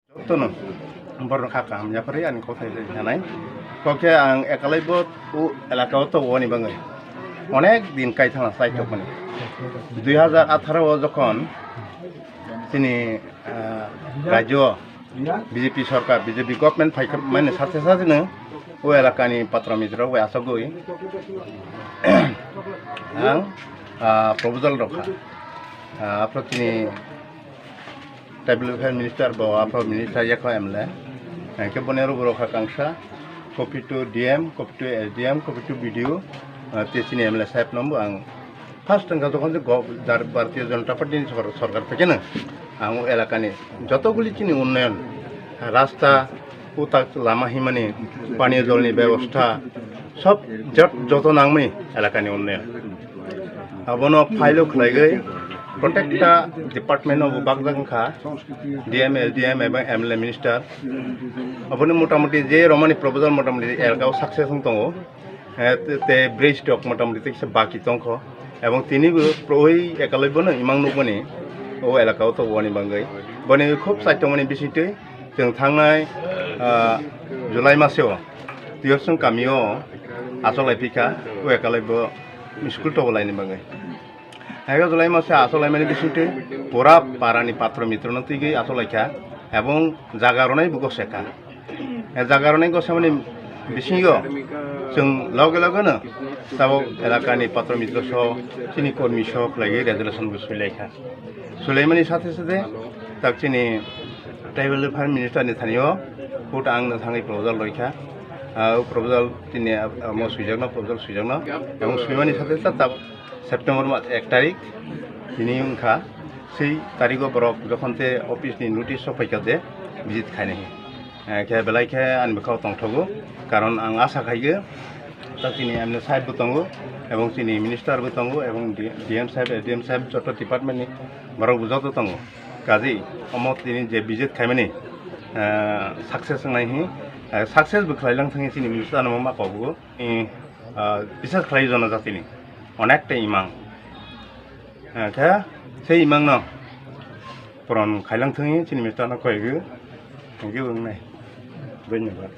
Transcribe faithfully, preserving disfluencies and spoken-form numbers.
Tono borok kha kaham yaphari ani kok sai sai hanai. Kok khe ang ekalai bo u elaka o to oni bangwi onek din kai thangna sai tokmani. Dui hazar atharo o jokhon chini, ah, rajyo B J P sorkar, B J P government phaikha mani sache sache no o elakani patra mitra bai asogwi ang, ah, proposal rokha. Ah, aphro chini Tribal Welfare Minister bo aphro minister yakho M L A. Hingke boni oro borok kha kangsa, copy to D M, copy to S D M, copy to B D O, ah, te chini M L A saheb no bo ang first wngkha jokhon je go-, jar-, Bharatiya Janata Party ni sor-, sorkar phaikhe no ang o elakani joto guli chini unnayan, rasta, utak lama himani, paniya jolni bebosta, sob jot-, joto nangmani elakani unnayan. Abono file o khlaigwi protecta department o bo bakjak wngkha, D M, S D M ebong M L A minister. Aboni motamuti je romani proposal motamuti elaka o success wng tongo. Eh, te, te bridge rok motamuti tekisa baki tongkho. Ebong tini bo oi ekalai bono imang nukmani o elaka o toboni bangwi. Boni khub chaitongmani bisingtwi chwng thangnai, ah, July maseo Tiyorsong kamio achok lai phikha o ekalai bo school tobolaini bangwi. Haigo July mase achok lai mani bisingtwi pura parani patro mitrono twigwi achok laikha ebong jaga ronai bo goseka. E jaga rwnai gosomani bisingo chwng loge loge no tabok elakani patro mitro so chini kormi so khlaiwi resolution bo suilaikha. Suilaimani sathe sathe tak chini tribal welfare minister ni thani o hut ang no thangwi proposal roikha. Ah, o proposal tini, ah, omo suijakno, proposal suijakno. Ebong suimani sathe sathe tabok September mas ek tarik tini wngkha. Sei tarigo borok jokhon te office ni notice o phaikha je visit khainai. Eh, khe belai khe ani bwkhao tongthogo, karon ang asa khaigwi tak chini M L A saheb bo tongo, ebong chini minister bo tongo, ebong D-, D M saheb, S D M saheb, joto department ni borok bo joto tongo. Kazi omo tini je visit khaimani, eh, success wngnai hi, eh, success bo khlailang thangwi chini minister no ma kobo, eh, bisas khlai jona jatini onek ta imang. Eh, khe sei imang no puron khailang thangwi chini minister no koigwi, thank you wngnai. Dhanyabad.